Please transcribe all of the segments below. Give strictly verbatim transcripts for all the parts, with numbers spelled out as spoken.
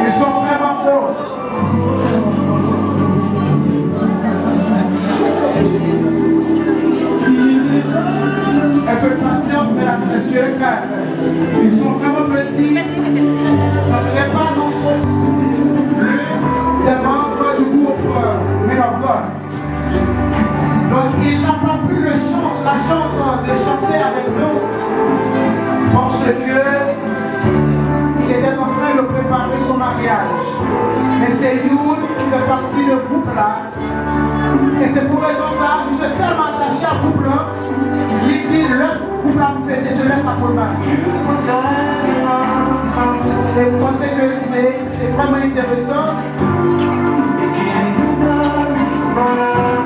Ils sont vraiment beaux. Un peu de patience, mesdames, messieurs, car ils sont vraiment petits. N'entrez pas dans ce... L'un des membres du groupe, euh, Men of God. Donc, il n'a pas eu le chan-, la chance de chanter avec nous parce que il était en train de préparer son mariage. Mais c'est Youn qui fait partie de groupe-là. Et c'est pour raison sa, nou se tèlman atache a gwoup lan, li di lè gwoup la ap pete, se lè sa pou l mare. Et vous pensez que c'est, c'est vraiment intéressant?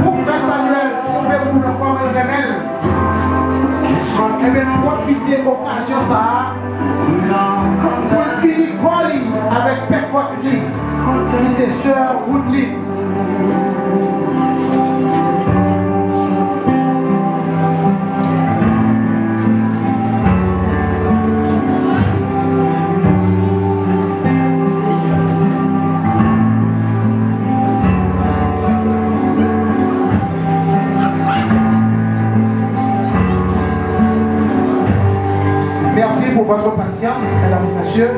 Pou frè Samuel twouve gwoup lan kòman l renmen l, ebyen, pwofite okazyon sa a pou l ini kò li avèk pè kòt li, ki se sè Woodline. Merci pour votre patience, mesdames et messieurs.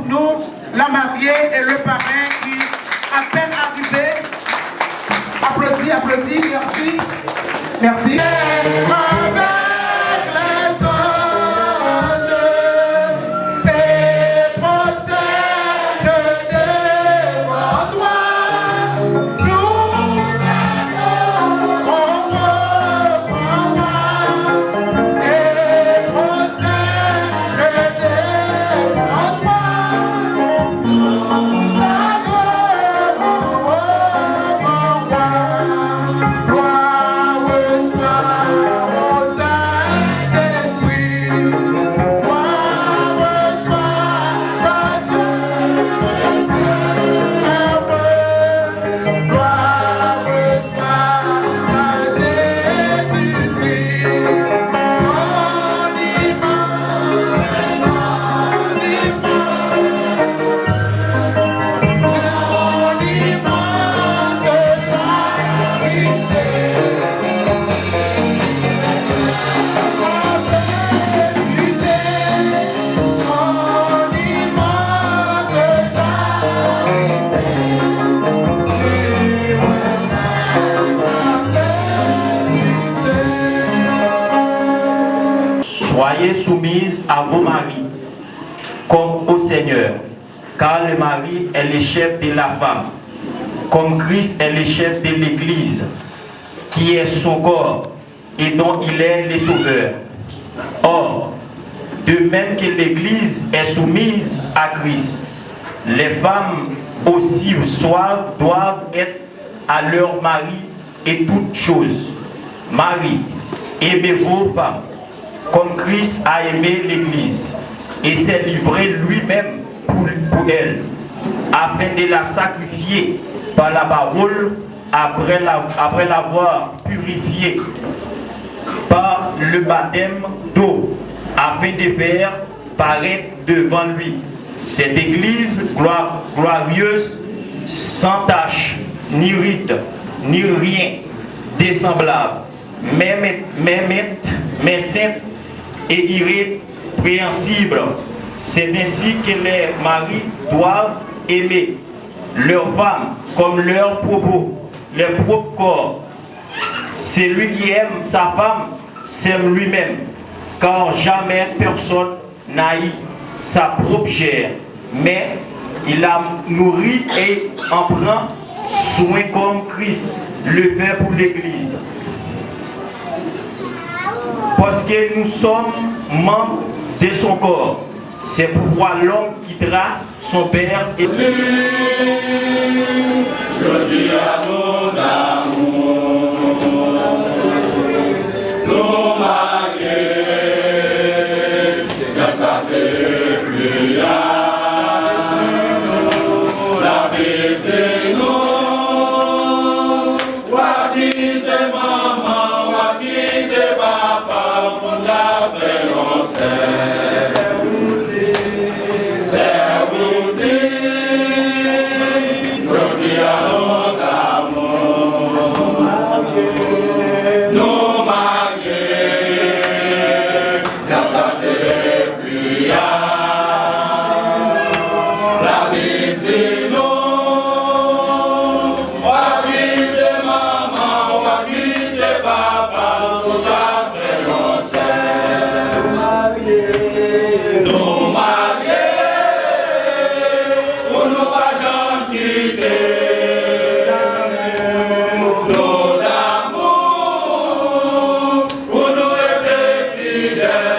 Nous, la mariée et le parrain qui à peine arrivé. Applaudis, applaudis, merci. Merci. Avec les anges et prosternes devant toi, nous allons au roi et prosternes devant toi. Soyez soumises à vos maris, comme au Seigneur, car le mari est le chef de la femme, comme Christ est le chef de l'Église, qui est son corps, et dont il est le sauveur. Or, de même que l'Église est soumise à Christ, les femmes aussi soient, doivent être à leur mari et toutes choses. Maris, aimez vos femmes, comme Christ a aimé l'Église, et s'est livré lui-même pour, pour elle, afin de la sacrifier par la parole, après la, après l'avoir purifiée par le baptême d'eau, afin de faire paraître devant lui cette église gloi-, glorieuse, sans tache, ni ride, ni rien de semblable, mais, mais, mais, mais saintes et irrépréhensibles. C'est ainsi que les maris doivent aimer leurs femmes comme leur propre, leur propre corps. Celui qui aime sa femme s'aime lui-même, car jamais personne n'haït sa propre chair, mais il la nourrit et en prend soin comme Christ le fait pour l'Église. Parce que nous sommes membres de son corps. C'est pourquoi l'homme quittera son père et... Jodi a nou damou, nou marye, jan sa te ekri a. Labib di nou, w ap kite manman, w ap kite papa w pou ta fè yon sè. Sè Woodline, jodi a nou damou. Nou marye, jan sa te ekri a. Labib di nou, w ap kite manman, w ap kite papa w pou ta fè yon sè. Nou marye, nou marye, pou nou pa janm kite. Nou damou, pou nou rete fidèl.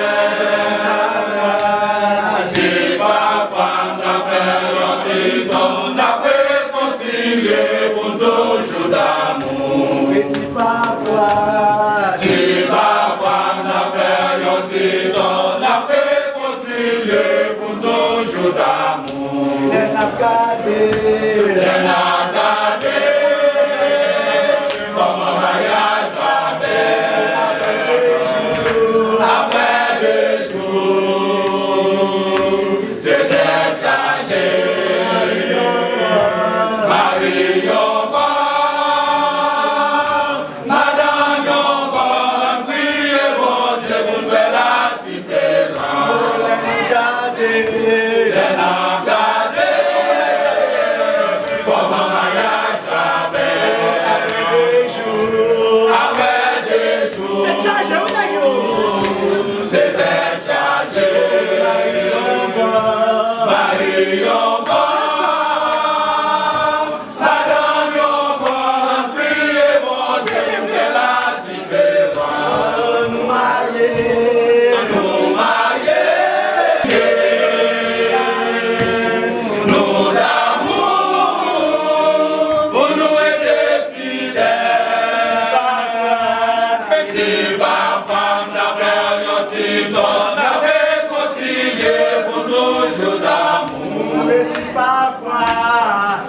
Si pafwa n ta fè yon ti tò, n ap rekonsilye pou n toujou damou. E si pafwa, si pafwa n ta fè yon ti tò, n ap rekonsilye pou n toujou damou. Lè n ap gade, lè n ap gade, kòman maryaj la bèl. Apre de jou, se tèt chaje. Mari yon bò, madanm yon bò, n ap priye Bondye pou n fè la diferans. Lè n ap gade, lè n ap gade, kòman maryaj la bèl. Apre de jou, apre de jou, tèt chaje, wi, nèg yo. Se tèt chaje. Mari yon bò, mari yon bò, madanm yon bò, n ap priye Bondye pou fè la diferans. Nou marye, nou marye, nou damou, pou nou rete fidèl. Si pafwa n ta fè yon ti tò, n ap rekonsilye pou toujou damou. Si pafwa,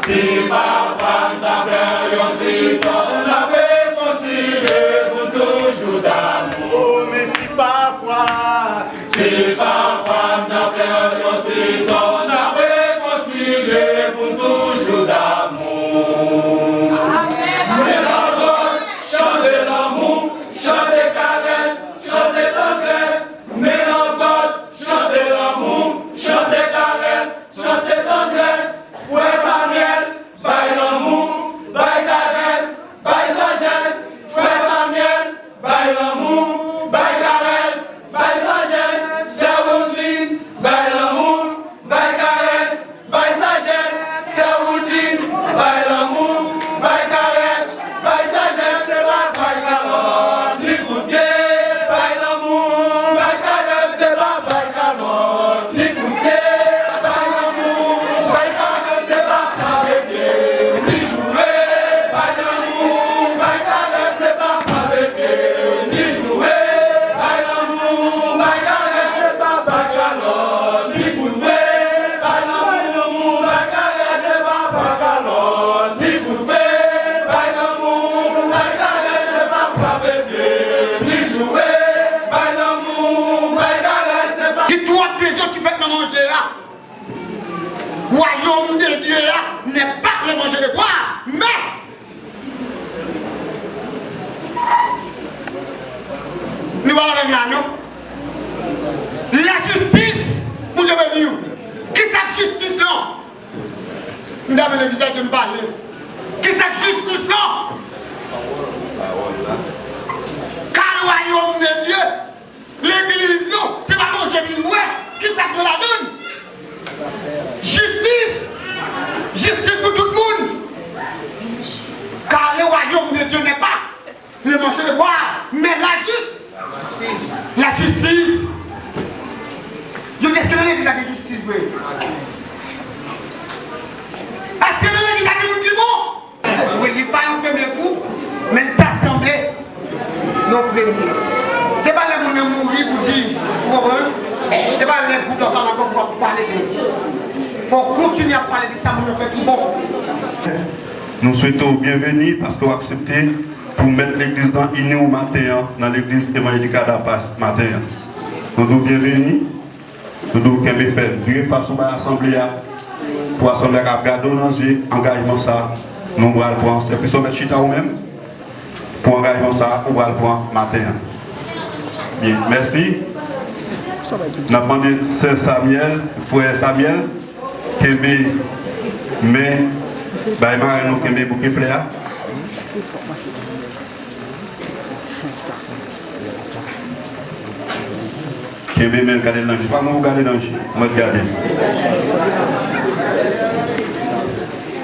si pafwa n ta fè yon ti tò, n ap rekonsilye pou toujou damou. O, men si pafwa, si pafwa n ta fè yon ti tò, n ap rekonsilye pou toujou damou. Men nan vòt, chante lanmou, chante karès, chante tandrès. Men nan vòt, chante lanmou, chante karès, chante tandrès. Frè Samyèl, bay lanmou, bay sajès, bay sajès. Frè Samyèl, bay lanmou, bay karès, bay sajès. Sè Woodline, bay lanmou, bay karès, bay sajès. Sè Woodline, bay lanmou, bay karès, bay sajès. Se pa bay kalòt ni kout pye. Bay lanmou, bay sajès. Se pa bay kalòt ni kout pye. Bay lanmou, bay karès. Se pa frape pye ni joure. Bay lanmou, bay karès. Se pa frape pye ni joure. Bay lanmou, bay karès. Se pa bay kalòt ni kout pye. Bay lanmou, bay karès. Se pa bay kalòt ni kout pye. Bay lanmou, bay karès. Se pa frape pye ni joure. Bay lanmou, bay karès. Se pa... Gen twòp dezòd ki fèt nan manje a. Wayòm de Dye a n'est pas le manger de bois, mais, Li pa avè m la non. Lajistis, Bondye beni w. Kisa k jistis lan? M t ap legliz la, m pale. Kisa k jistis lan? Ka wayòm de Dye, legliz yo, se pa manje vin bwè. Kisa k gen ladan l? Jistis! Jistis pou tout moun! Car le royaume de Dieu n'est pas le manger le boire, mais la justice. La justice. Yo di, èske nan legliz la gen jistis vre? Èske nan legliz la gen moun ki bon? Wi, li pa yon premye kou, men l ta sanble yon premye. Se pa lè moun nan mouri pou di, ou konprann? Se pa lè gwoup la pa la pou ap pale de li. Fò w kontinye ap pale de sa moun nan fè ki bon. Nou swete w byenveni paske w aksepte pou w mèt legliz lan ini w maten an nan legliz Evangelika Dapas maten an. Nou di w byenveni. Nou di w kenbe fèm, vire fas ou bay asanble a, pou asanble a ka gade w nan zye angajman sa a nou pral pran. Sè Christo, mèt chita ou menm pou angajman sa a ou pral pran maten an. Byen, mèsi. N ap mande sè Samuel, frè Samuel, kenbe men, bay marenn nou kenbe bouke flè a. Kenbe men l, gade l nan je. Pa mwen ou gade nan je. Mwen gade.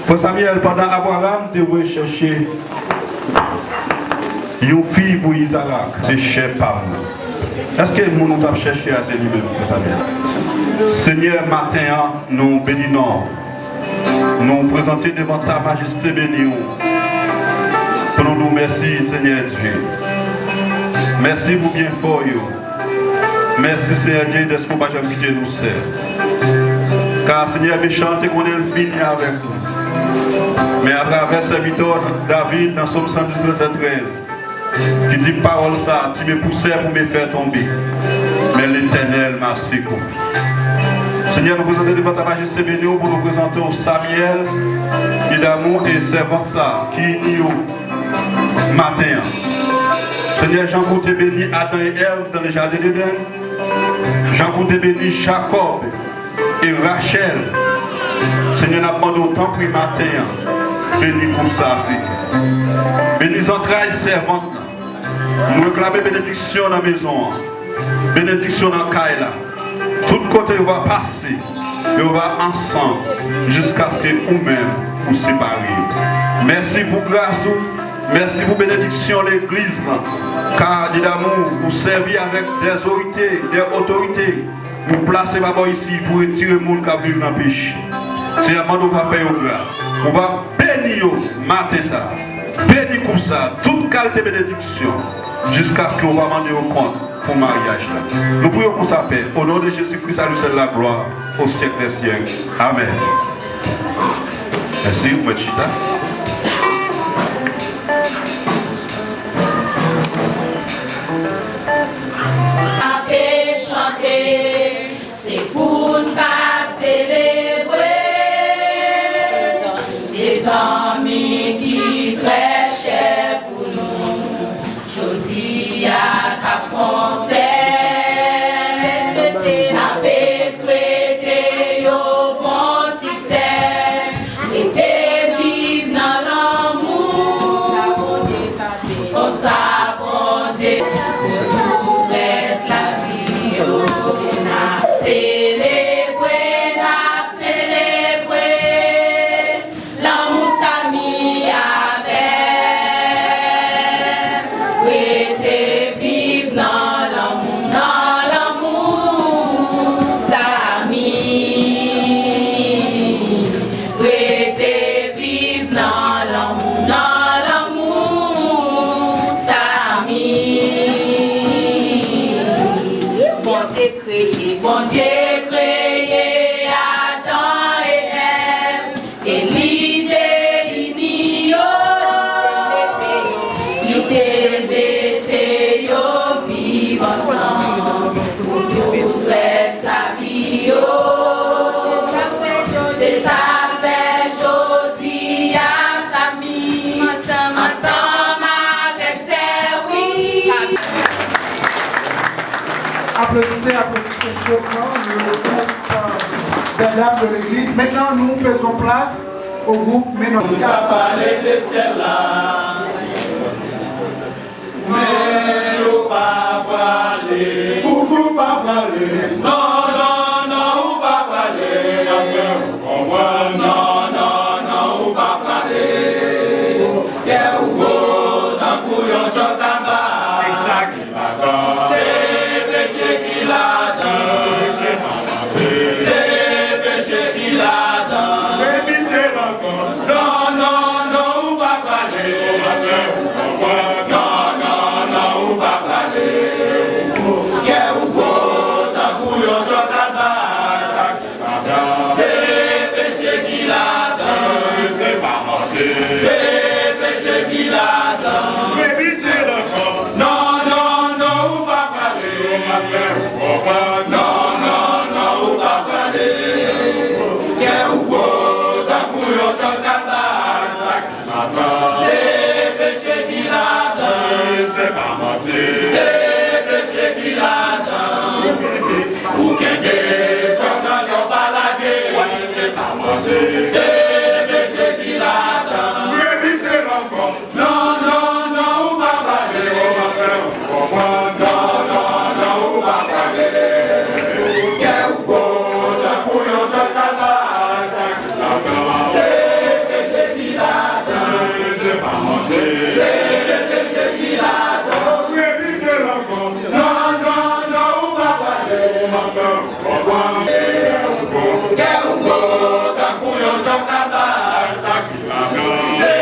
Frè Samuel, pandan Abraram te voye chèche yon fi pou Izarak, se chè pa m nan. Èske moun ou t ap chèche a se li menm, frè Samuel? Senyè, maten an, nou beni non w. Nou prezante devan ta majeste beni w pou nou di w mèsi, Senyè Dye. Mèsi pou byenfè w yo. Mèsi, Senyè Dye, dèske w pa janm kite nou sèl. Ka, Senyè, mechan an te konnen l fini avèk nou. Men atravè sèvitè w David, nan Sòm san dis, vèsè trèz, ki di pawòl sa a, ti me poussèrent pour me faire tomber, mais l'Éternel m'a secouru. Senyè, nou prezante devan ta majeste beni w pou nou prezante w Samuel, Nidamou e sèvant sa a ki ini yo maten an. Senyè, jan ke w te beni Adan e Èv nan jaden Edenn, jan ke w te beni Jakòb, e Rachèl. Senyè, n ap mande w, tanpri, maten an, beni gwoup sa a, Senyè. Beni zantray sèvant lan. Nou reklame benediksyon nan mezon an, benediksyon nan kay la. Tout kote yo va pase, yo va ansanm jiskaske ou menm ou separe yo. Mèsi pou gras ou, mèsi pou benediksyon legliz lan. Ka, Nidamou, ou sèvi avèk dè zorite, dè otorite. Ou plase bò isi pou retire moun k ap viv nan peche. Senyè, mande w va fè yo gras. Ou va beni yo maten sa a. Beni koup sa a. Tout kalite benediksyon. Jiskaske w va mande yo kont pou maryaj la. Nou priye w konsa, Pè. Au nom de Jésus-Christ, à lui seul la gloire, au siècle des siècles. Amèn. Mèsi, ou mèt chita. N ape chante, se pou n ka selebre. De zanmi ki trè chè pou nou, jodi a k ap fè yon sèl. N ape swete yo bon siksè. Rete viv nan lanmou. Konsa Bondye, pou tout rès lavi yo, n ap selebre, n ap selebre lanmou Samy avè. Rete viv nan lanmou, nan lanmou Samy. Rete viv nan lanmou, nan lanmou Samy. Bondye kreye, Bondye kreye Adan e Èv, e li te ini yo, li te mete yo viv ansanm pou tout rès lavi yo. Se sa k fè jodi a Samy ansanm avèk sè, wi. Applaudissez, applaudissez chaudement le groupe, euh, des dames de l'église. Maintenant, nous faisons place au groupe Ménon. Ou ka pale de syèl la. Men ou pa prale. Ou, ou pa prale. Non, non, non, ou pa prale. Afè ou konprann. Non, non, non, ou pa prale. Kè ou gwo tankou yon djòkaba. Exact. Se peche ki ladan. Se peche ki ladan. Non, non, non, ou pa prale. Non, non, non, ou pa prale. Kè ou gwo tankou yon sòt alba. Se peche ki ladan. Se pa manti. Se peche ki ladan. Revize l ankò. Non, non, non, ou pa prale. Non, non, non, ou pa prale. Kè ou gwo tankou yon djòkaba. Se peche ki ladan. Se pa manti. Se peche ki ladan. Ou kenbe, ou kenbe, pandan yo pa lage. Se pa manti. Se peche ki ladan. Revize l ankò. Non, non, non, ou pa prale. Non, non, non, ou pa prale. Kè ou gwo tankou yon djòkaba. Se peche ki ladan. Se peche ki ladan. Non, non, non, ou pa prale. Kè ou gwo tankou yon djòkaba. Se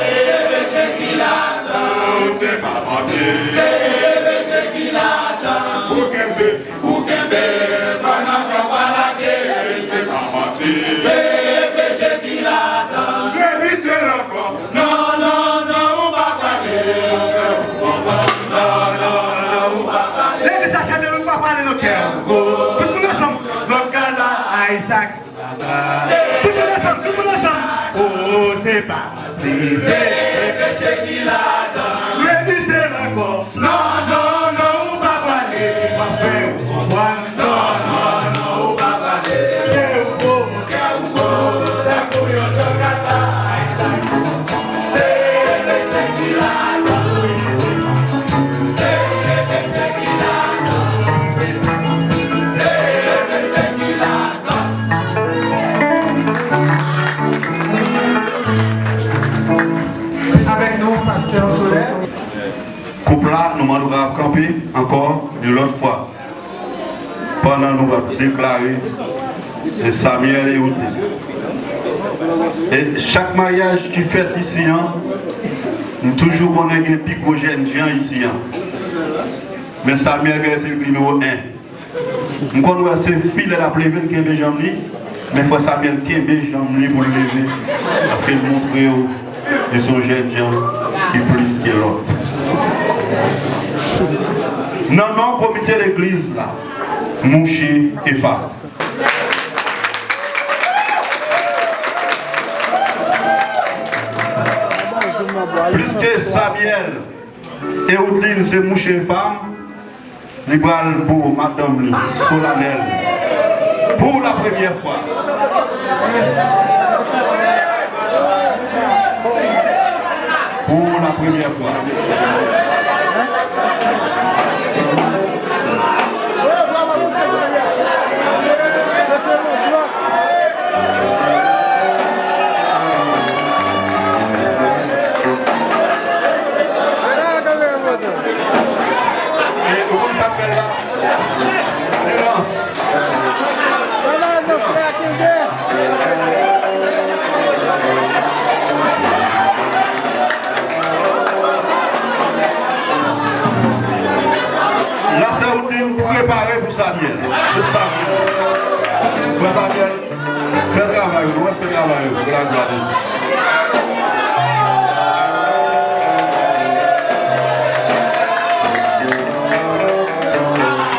peche ki ladan. Se peche ki ladan. Ou kenbe, pandan yo pa lage. Se peche ki ladan. Non, non, non, ou pa prale. Non, non, non, ou pa prale. Legliz la chante, ou pa prale nan kè. Tout moun ansanm. Lòt gala, Isaac. Tout moun ansanm, tout moun ansanm. Oh, se pa manti. Se peche ki ladan. Revize l ankò. Non, non, non, ou pa prale. M ap fè ou konprann. Non, non, non, ou pa prale. Kè ou gwo, kè ou gwo, tankou yon djòkaba. Se peche ki ladan. Se peche ki ladan. Se peche ki ladan. Avèk nou, pastè Solèy. Koup la, nou mande w kanpe ankò yon lòt fwa. Pandan nou ap deklare, se Samuel e Woodley. E chak maryaj ki fèt isi an, nou toujou konnen gen pi gwo jènjan isi an. Men Samuel genlè se nimewo en. M konn wè se fi lè l ap leve l kenbe janm li, men frè Samuel kenbe janm li pou l leve, paske l montre w li se yon jènjan ki plis ke lòt. Nan non komite legliz la, mouche e fanm. Pliske Samuel e Woodley se mouche e fanm, li pral bo madanm li solanèl pou la premyè fwa. Pou la premyè fwa. Lase ou di m prepare pou Samuel. Pou Samuel. Frè Samuel, fè travay ou, nou wè fè travay ou, pou lagwa de Dye.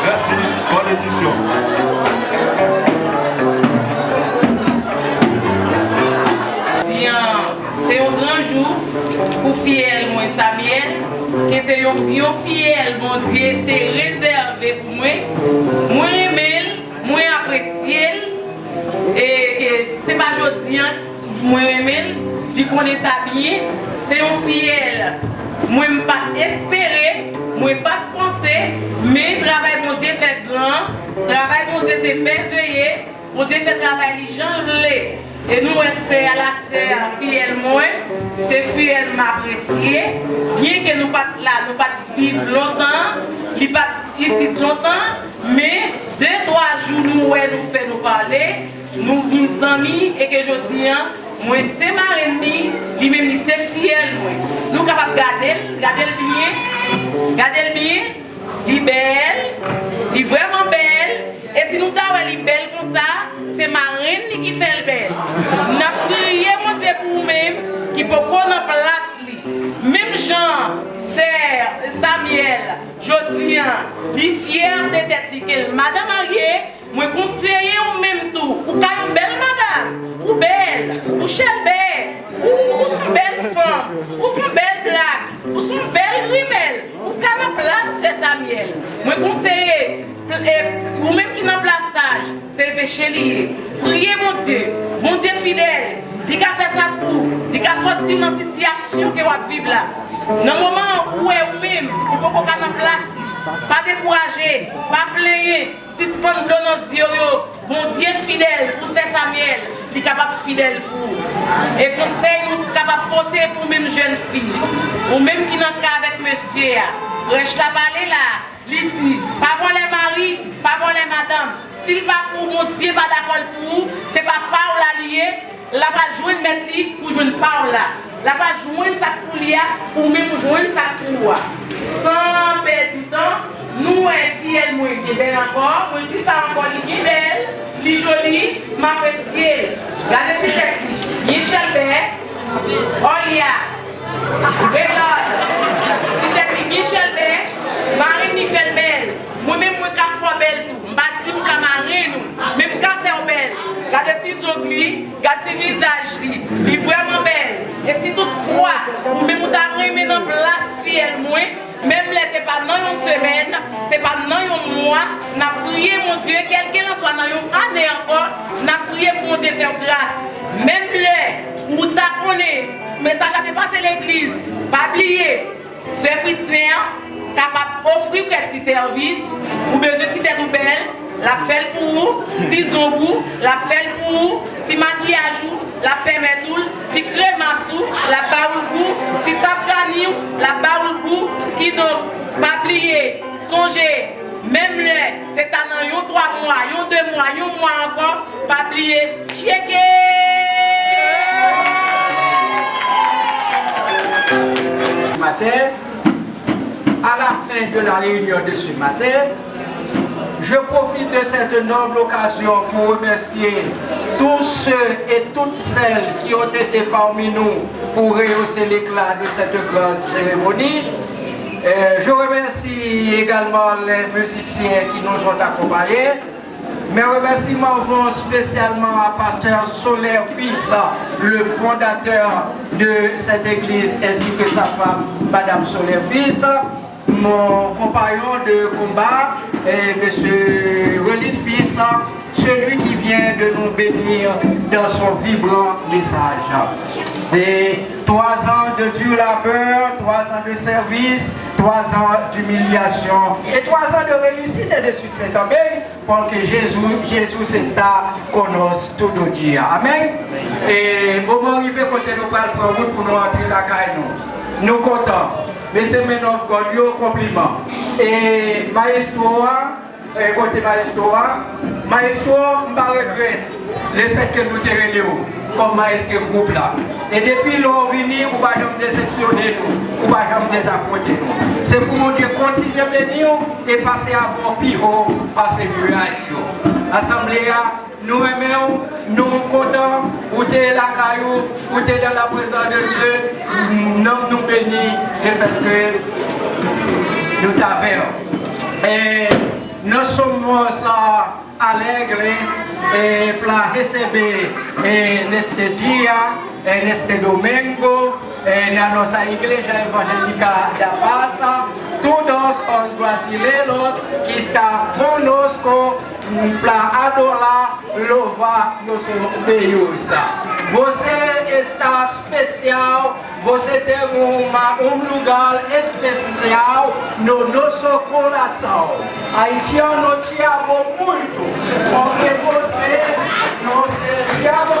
Mèsi, bòn edisyon. Di an, se yon gran jou pou fiyèl mwen Samuel, ke se yon, yon fiyèl Bondye te rezève pou mwen. Mwen renmen l, li konnen sa byen. Se yon fiyèl mwen m pa t espere, mwen pa t panse, men travay Bondye fè gran, travay Bondye se mèveye, Bondye fè travay li jan l vle. E nou wè sè a, la sè a, fiyèl mwen, se fiyèl m apresye, byenke nou pa t la, nou pa t viv lontan, li pa t isit lontan, men de twa jou nou wè, nou fè, nou pale, nou vin zanmi, e ke jodi a, mwen se marenn li, li menm li se fiyèl mwen. Nou kapab gade l, gade l byen, gade l byen, li bèl, li vrèman bèl, e si nou ta wè li bèl konsa, se marenn li ki fè l bèl. N ap priye Bondye pou ou menm ki poko nan plas li. Menm jan sè Samyèl, jodi a, li fyè de tèt li ke l madan marye, mwen konseye ou menm tou, ou ka yon bèl madanm, ou bèl, ou chèlbè, ou, ou s on bèl fanm, ou s on bèl blak, ou s on bèl grimèl, ou ka nan plas sè Samyèl. Mwen konseye, e, ou menm ki nan plas saj, se peche li ye. Priye Bondye, Bondye fidèl, li ka fè sa pou ou, li ka sòti w nan sitiyasyon ke w ap viv la. Nan moman ou wè ou menm, ou poko ka nan plas li, pa dekouraje, pa plenyen, sispann dlo nan zye w yo. Bondye fidèl pou sè Samyèl, li kapab fidèl pou ou. E konsèy nou kapab pote pou menm jèn fi, ou menm ki nan ka avèk mesye a, prèch la pale la, li di, pa vòlè mari, pa vòlè madanm. Si l pa pou ou, Bondye pa dakò l pou ou, se pa pa w la li ye, l a pral jwenn mèt li pou jwenn pa w la. L a pral jwenn sa k pou li a, ou menm ou jwenn sa k pou ou a. San pèdi tan, nou wè fiyèl mwen byen bèl ankò, mwen di sa ankò, li byen bèl, li joli, m apresye l. Gade ti tèt li, byen chèlbè, Olya, Reglad, ti tèt li byen chèlbè, marenn li fè l bèl. Mwen menm mwen ka fè w bèl tou. M pa di m ka marenn ou, men m ka fè w bèl. Gade ti zong li, gade ti vizaj li. Li vrèman bèl. E si tout fwa ou menm ou ta renmen nan plas fiyèl mwen, menm lè se pa nan yon semèn, se pa nan yon mwa, n ap priye Bondye, kèlkelanswa nan yon ane ankò, n ap priye pou Bondye fè w gras. Menm lè ou ta konnen mesaj la te pase legliz, pa bliye, sè Fritzen an kapab ofri w kèk ti sèvis, ou bezwen ti tèt ou bèl, l ap fè l pou ou, ti zong ou, l ap fè l pou ou, ti makiyaj ou, l ap pèmèt ou l, ti kremas ou, l ap ba ou l gou, ti tap gani w, l ap ba ou l gou. Kidonk, pa bliye, sonje, menm lè se ta nan yon twa mwa, yon de mwa, yon mwa ankò, pa bliye tcheke! Maten, à la fin de la réunion de ce matin, je profite de cette noble occasion pour remercier tous ceux et toutes celles qui ont été parmi nous pour rehausser l'éclat de cette grande cérémonie. Euh, je remercie également les musiciens qui nous ont accompagnés. Mes remerciements vont spécialement à Pasteur Soler Fils, le fondateur de cette église, ainsi que sa femme, Madame Soler Fils, mon compagnon de combat, et Monsieur Relis Fils, celui qui vient de nous bénir dans son vibrant message. Et trois ans de dur labeur, trois ans de service, trois ans d'humiliation et trois ans de réussite et de succès também, porque Jesus, Jesus está conosco todo dia. Amém? E moman rive kote nou pral pran wout pou nou antre lakay nou. Nou kontan. Mesye Men of God yo, konpliman. E mayestwo a, e kote mayestwo a? Mayestwo, m pa regrèt lefètke nou te rele w kòm mayestwo gwoup la. E depi lè w vini, ou pa janm desepsyone nou, ou pa janm dezapwente nou. Se pou Bondye kontinye beni w e pase avè w pi wo pase nuaj yo. Asanble a, nou renmen w, nou kontan, ou te lakay ou, ou te dans la présence de Dieu, nanm nou beni lefètke nou t avè w. E nós somos, ah, alegre, eh, para receber, eh, neste dia, eh, neste domingo, eh, na nossa Igreja Evangélica da Paz, todos os brasileiros que está conosco para adorar, louvar nosso Deus. Você está especial, você tem uma, um lugar especial no nosso coração. Haitiano, te amo muito, porque você não seria